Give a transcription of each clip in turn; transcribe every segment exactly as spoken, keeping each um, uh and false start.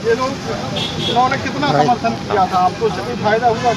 ये लोग, इन्होंने कितना समर्थन किया था आपको, उससे कोई फायदा हुआ?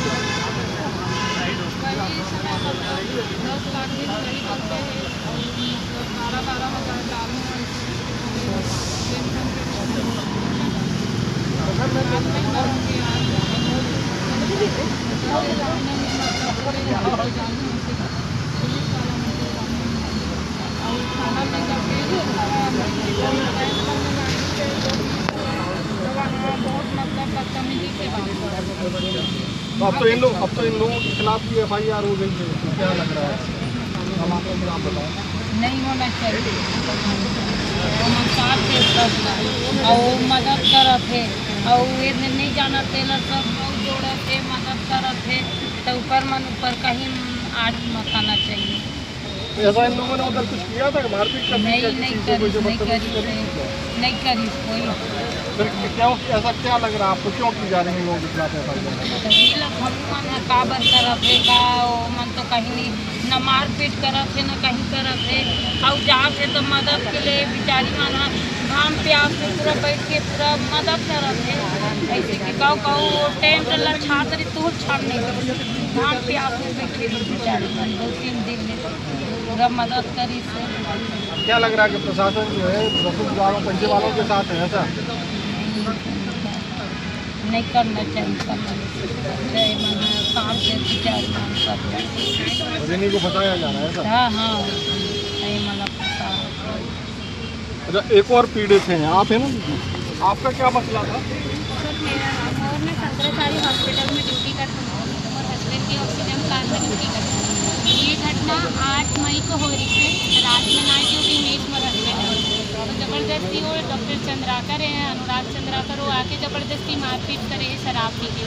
तो अब तो इन लोग, अब तो इन लोगों के खिलाफ भी एफ आई आर हो गई है, तो क्या लग रहा है? हम आपको, आप बताओ। नहीं होना चाहिए। हम साथ देश करता, और वो मदद करत हे, और ये नहीं जाना तेला सब बहुत जोड़त हे, मदद करत हे, तो ऊपर मन ऊपर कहीं आँच मचाना चाहिए। तो ऐसा इन लोगों ने उधर कुछ किया था, मारपीट करने नहीं, का नहीं किसी से, कोई करी, नहीं जबरदस्ती करी, करी थी क्या? नहीं, नहीं करी कोई। फिर क्या, ऐसा क्या लग रहा है आपको, क्यों की जा रही है लोगों के खिलाफ एफ आई आर? तो ये लोग हम मन है, काबर करत हे का, वो मन तो कहीं नहीं, न मारपीट करत हे, न कहीं करत हे। और जात हे तो मदद के लिए बेचारी मन ह घाम प्यास में पूरा बैठ के पूरा मदद करत हे। ऐसे कि कहू, कहू, वो टेंट ला छात रही, तो छान नहीं करत। घाम प्यास में बैठ के बेचारी मन दो तीन दिन में पूरा मदद करी से। क्या लग रहा है कि प्रशासन जो है, रसूलपुर गाँव पंचे वालों के साथ है, ऐसा? नहीं करना चाहिए, करना नहीं चाहिए। जय मन, काम से विचार मन सब। और इन्हीं को फंसाया जा रहा है, ऐसा? हाँ, हाँ, नहीं मतलब फंसा। अच्छा, एक और पीड़ित हैं, आप हैं ना दीदी, आपका क्या मसला था? सर, मेरा नाम, और मैं शंकराचार्य हॉस्पिटल में ड्यूटी करता हूँ। और हस्बैंड की ऑक्सीजन प्लांट में ड्यूटी करता हूँ। ये घटना आठ मई को हो रही है, रात में नाइट ड्यूटी में मोर हस्बैंड है, तो जबरदस्ती वो डॉक्टर चंद्राकर है, अनुराग चंद्राकर, वो आके जबरदस्ती मारपीट करे है शराब पी के।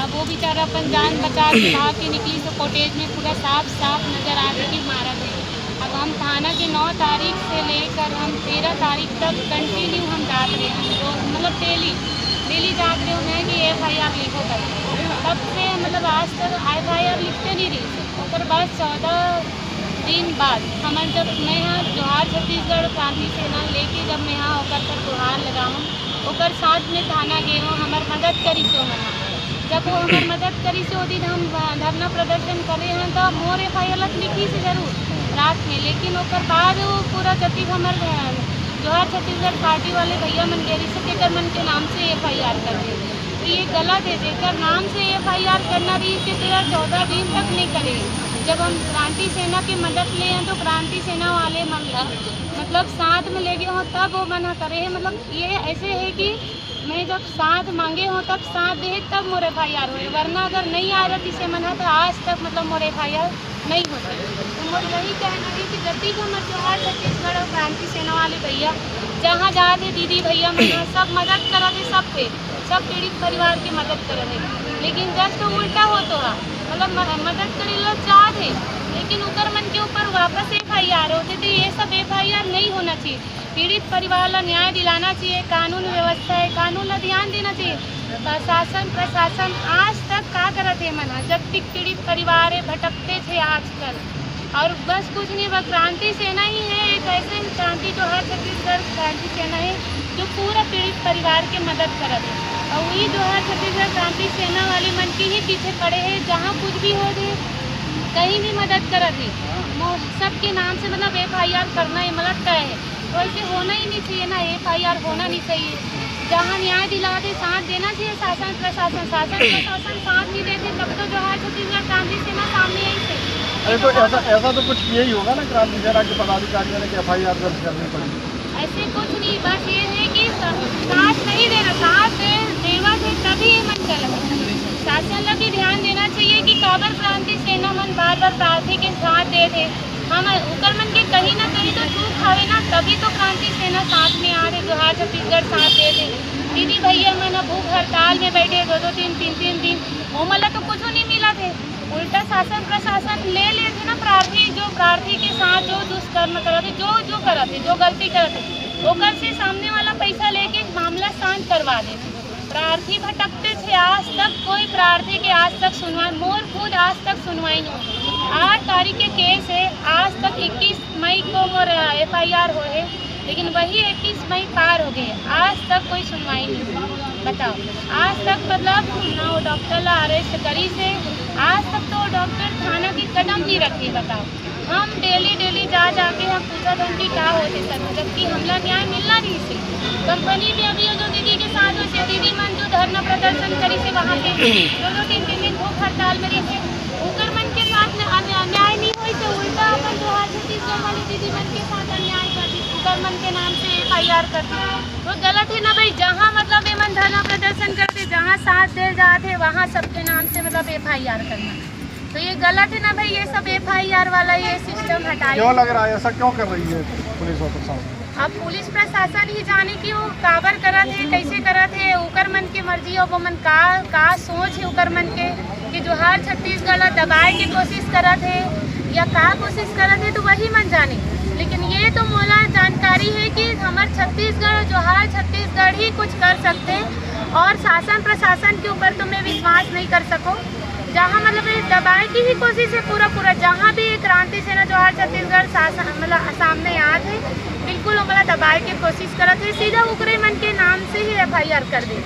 अब वो बेचारा अपन जान बचा के भाग के निकली, तो फुटेज में पूरा साफ साफ नजर आ रही कि मारा गया। अब हम थाना के नौ तारीख से लेकर हम तेरह तारीख तक कंटिन्यू हम जात रहे हैं, जो मतलब डेली, डेली जात रहे हैं कि एफ आई आर लिखो कर। तब से मतलब आज तक एफ आई आर लिखते नहीं रही। ओकर बाद चौदह दिन बाद हमर जब मैं यहाँ जोहार छत्तीसगढ़ क्रांति सेना लेके जब मैं यहाँ ओकर पर गुहार लगाऊँ, ओकर साथ में थाना गे हों, हमर मदद करिस ओमन ह। जब वो हमर मदद करिस, ओ दिन हम, अ, धरना प्रदर्शन करे हन, त मोर एफ आई आर लिखिस जरूर रात में, लेकिन ओकर बाद वो पूरा जतिक हमर, अ, जोहार छत्तीसगढ़ पार्टी वाले भैया मन गे रहिस, तेकर मन के नाम से एफ आई आर कर दे। तो ये गलत है, जेकर नाम से एफ आई आर करना रहिस, तेरा चौदह दिन तक नहीं करे। जब हम क्रांति सेना के मदद ले हैं, तो क्रांति सेना वाले मन ला मतलब साथ में ले गए हों, तब वो मन ह करे है। मतलब ये ऐसे है कि मैं जब साथ मांगे हों, तब साथ दे, तब मोर एफ आई आर होए, वरना अगर नहीं आ रहतिस ये मन ह, तो आज तक मतलब मोर एफ आई आर नहीं होता। तो मोर यही कहना है कि जतिक हमर जोहार छत्तीसगढ़ और क्रांति सेना वाले भैया जहाँ जात हे, दीदी भैया मन ह, सब मदद करत हे, सब पे, सब पीड़ित परिवार के मदद करत हे। लेकिन जस्ट तो उल्टा होत हे, मतलब म-, मदद करे ला जात हे, लेकिन ओकर मन के ऊपर वापस एफ आई आर होथे, तो ये सब एफ आई आर नहीं होना चाहिए। पीड़ित परिवार ला न्याय दिलाना चाहिए, कानून व्यवस्था है, कानून ला ध्यान देना चाहिए। प्रशासन, प्रशासन आज तक का करत हे मन ह? जतिक पीड़ित परिवार है, भटकते थे आजकल। और बस कुछ नहीं, बस क्रांति सेना ही है एक ऐसे क्रांति जोहार छत्तीसगढ़ क्रांति सेना है, जो पूरा पीड़ित परिवार के मदद करत है। और वही जोहार छत्तीसगढ़ क्रांति सेना वाले मन के ही पीछे पड़े हैं, जहाँ कुछ भी हो जाए, कहीं भी मदद करत है, मो-, सबके नाम से मतलब एफ आई आर करना है, मतलब तय है। तो ऐसे होना ही नहीं चाहिए ना, एफ आई आर होना नहीं चाहिए। जहाँ न्याय दिला दे, साथ देना चाहिए शासन प्रशासन। शासन प्रशासन साथ नहीं देते, तब तो जोहार छत्तीसगढ़ क्रांति सेना सामने आई थे। अरे, तो ऐसा, ऐसा तो कुछ किया ही होगा ना, क्रांति सेना के पदाधिकारियों ने कि एफ आई आर दर्ज करनी पड़ी। ऐसे कुछ नहीं, बस ये है कि स-, साथ नहीं देना, साथ दे, देवा थे तभी ये मन कर। शासन ला भी ध्यान देना चाहिए कि काबर क्रांति सेना मन बार बार प्रार्थी के साथ दे थे। हम ओकर मन के कहीं ना कहीं तो चूक हवे ना, तभी तो क्रांति सेना साथ में आ रहे, जोहार छत्तीसगढ़ साथ दे दे। दीदी भैया मन ह भूख हड़ताल में बैठे दो दो तीन तीन तीन दिन, ओमन ला तो कुछ नहीं मिला थे, उल्टा शासन प्रशासन ले ले थे ना प्रार्थी, जो प्रार्थी के साथ जो दुष्कर्म करत थे, जो जो करत थे, जो गलती करत थे, ओकर से सामने वाला पैसा लेके मामला शांत करवा दे। प्रार्थी भटकते थे, आज तक कोई प्रार्थी के आज तक सुनवाई, मोर खुद आज तक सुनवाई नहीं हुई। आठ तारीख के केस है, आज तक इक्कीस मई को मोर एफ आई आर होए है, लेकिन वही इक्कीस मई पार हो गए, आज तक कोई सुनवाई नहीं हुई। बताओ, आज तक मतलब ना वो डॉक्टर ला अरेस्ट करिस हे, आज तक तो डॉक्टर थाना के कदम नहीं रखे। बताओ, हम डेली डेली जा जाके हम पूछत हन कि का होथे सर, जबकि हमला न्याय मिलना नहीं से। कंपनी में अभी जो दीदी के साथ होइसे, दीदी मन जो धरना प्रदर्शन करिसे वहाँ पे, दो दो तीन तीन दिन भूख हड़ताल में रहिसे, उकर मन के साथ न-, अन्य-, अन्याय नहीं होइसे, उल्टा अपन जोहार छत्तीसगढ़ वाले दीदी मन के साथ अन्याय कर दी, उकर मन के नाम से एफ आई आर कर दी। तो गलत है ना भाई, जहाँ मतलब ये मन धरना प्रदर्शन करते, जहाँ साथ दे जाते, वहाँ सबके नाम से मतलब एफ आई आर करना, तो ये गलत है ना भाई। ये सब एफ आई आर वाला ये सिस्टम हटाइए। क्यों लग रहा है, ऐसा क्यों कर रही है पुलिस और प्रशासन? अब पुलिस प्रशासन ही जाने कि वो काबर करत हे, कैसे करत हे, ओकर मन के मर्जी, अब ओमन का, का सोच है ओकर मन के कि जोहार छत्तीसगढ़ ला दबाए के कोशिश करत हे या का कोशिश करत हे, तो वही मन जाने। लेकिन ये तो मोला जानकारी है कि हमर छत्तीसगढ़, जोहार छत्तीसगढ़ ही कुछ कर सकते, और शासन प्रशासन के ऊपर तो मैं विश्वास नहीं कर सको। जहाँ मतलब ये दबाए की ही कोशिश है पूरा पूरा, जहाँ भी ये क्रांति सेना जोहार छत्तीसगढ़ शासन मतलब सामने आत है, बिल्कुल ओमला दबाए के कोशिश करत है, सीधा ओकरे मन के नाम से ही एफ आई आर कर दे।